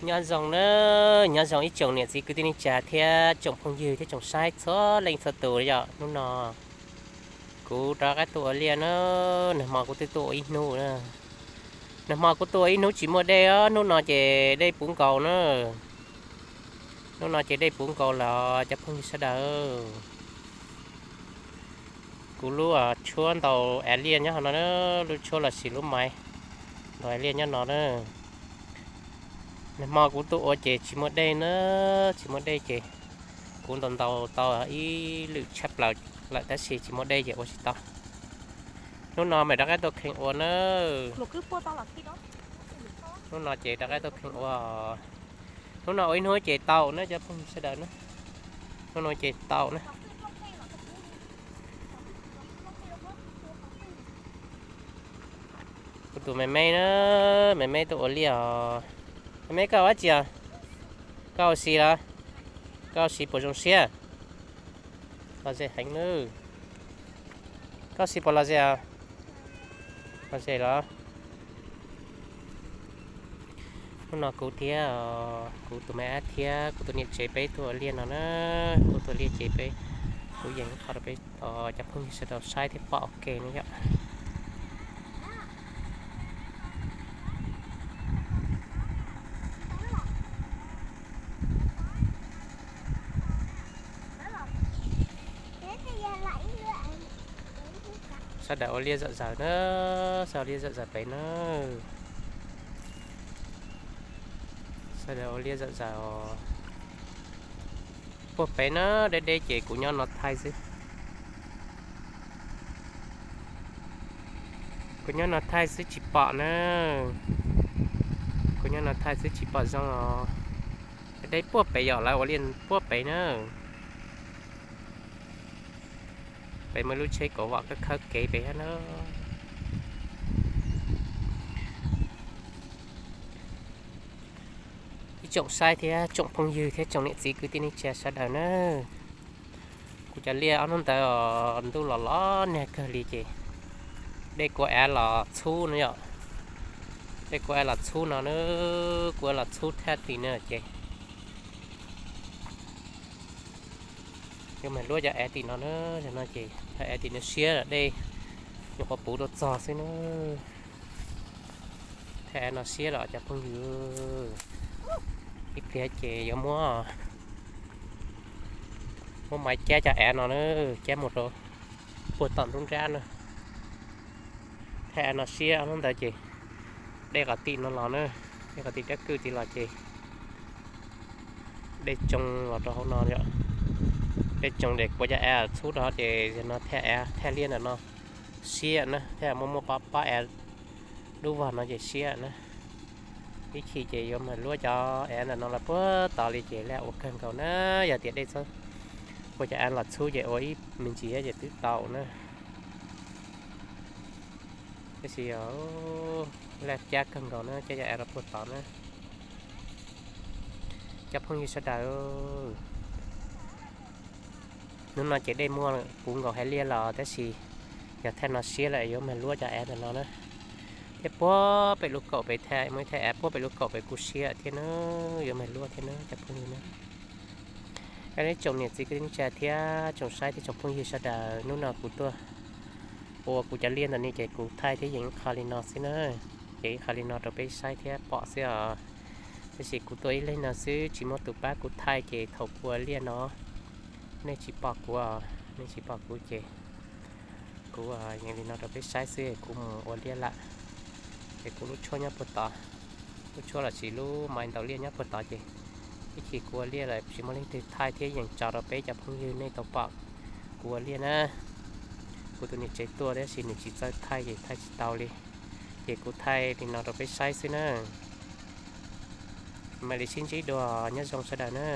Nyob zoo na, nyob zoo ib tsoom niam txiv kwv tij neej tsa thiab tsoom phooj ywg thiab tsoom saib txhua leej txhua tus yom. Hnub no kuv rov qab tuaj ua liaj na, nag hmo kuv twb tuaj ua ib hnub na. Nag hmo kuv tuaj ua ib hnub tsis muaj dej os, hnub no ces dej puv nkaus na. Hnub no ces dej puv nkaus lawm cov phooj ywg sawv daws. Kuv lub tshuab ntaus av liaj nyob hauv no na, lub tshuab los sis lub maiv ntaus av liaj nyob no na. Nag hmo kuv tuaj ua ces tsis muaj dej na, tsis muaj dej ces kuv ntaus ntaus tau ib lwm tshaj plaws lawm tab sis tsis muaj dej ces ua tsis tau. Hnub no mam rov qab tuaj kheev ua na. Hnub no ces rov qab tuaj kheev ua. Hnub no ua ib hnub ces tau na cov phooj ywg sawv daws na. Hnub no ces tau na. Kuv tus me me na, me me tuaj ua liaj os. Me me koj ua dab tsi os? Koj ua si los? Koj ua si puas zoo siab? Los ze heev nawb. Koj ua si puas los ze os? Los ze los. Hnub no kuv thiab kuv tus me ab thiab kuv tus niam tsev peb tuaj ua liaj no na. Kuv tuaj liaj ces peb, kuv yeem qhov rau peb cov phooj ywg sawv daws saib thiab pom ua ke na yom. Sawv daws ua liaj zom zaws na, sawv daws ua liaj zom zaws pem na. Sawv daws ua liaj zom zaws os. Puag pem na, deb deb ces kuv nyob no thaij xwb. Kuv nyob no thaij xwb tsis pom na. Kuv nyob no thaij xwb tsis pom zoo os. Deb puag pem yom, lawv ua liaj puag pem na. Pem muaj lub tsheb kauv vam khawb khawb kev pem thiab na. Ib tsoom saib thiab tsoom phooj ywg thiab tsoom niam txiv kwv tij neej tsa sawv daws na, kuv cov liaj ob hnub ntawd ntuj los los nag kawg li ces dej kuav av los txhub no yom. Dej kuav av los txhub no na, kuav av los txhub thaj tim no ces yuav mag luab cov av tim no na. Yog no ces thaj av tim no siab lawm, dej nyuam qhuav puv rau txog xwb na. Thaj av no siab lawm cov phooj ywg. Ib pliag ces yuav muab, muab maiv cab cov av no na, cab mus rau puag tom nruab nrab na. Thaj av no siab hnub ntawd ces dej qhov tim no los na, dej qhov tim rab kwj tid los ces dej tsoo los rau hauv no yom. Dej tsoo ces kuav cov av txhub rau ces no thaj av, thaj liaj ntawm no siab na, thaj av muaj muaj pob pob av dub vog no ces siab na. Ib chim ces yuav mag luab cov av ntawm no los puag tod li ces lawv ua kawg nkaus na. Yog tias dej txhob, kuav cov av los txhub ces ua ib me ntsis thiab ces twb tau na. Tab sis lawv cab kawg nkaus na, cab cov av los puag tod na. Cov phooj ywg sawv daws, hnub no ces dej muaj puv nkaus haiv liaj los tab sis yog thaj no siab lawm yuav mag luab cov av ntawm no na. Thiab puag pem lub kaum pem thaj, muaj ib thaj av puag pem lub kaum pem kuj siab thiab na, yuav mag luab thiab na cov phooj ywg na. Ib tsoom niam txiv kwv tij neej tsa thiab tsoom saib thiab tsoom phooj ywg sawv daws, hnub no kuv tuaj ua kuv cov liaj ntawm no ces kuv thaij thiab yeem ib qho li no xwb na. Yeem ib qho li no rau peb saib thiab pom xwb os. Tab sis kuv tuaj ib leeg no xwb tsis muaj tus pab kuv thaij ces thaum kuv ua liaj no nej tsis pom kuv, nej tsis pom kuv ces kuv yeem li no rau peb saib xwb, kuv mus ua liaj lawm. Ces kuv lub tshuab nyob puag tod, lub tshuab los sis lub maiv ntaus liaj nyob puag tod ces ib chim kuv ua liaj lawm tsis muaj leej twg thaij thiab yeem tso rau peb cov phooj ywg nej tau pom kuv ua liaj na. Kuv tus niam tsev tuaj tab sis nws tsis txawj thaij ces thaij tsis tau li. Ces kuv thaij li no rau peb saib xwb na. Mam li sib ntsib dua, nyob zoo sawv daws na.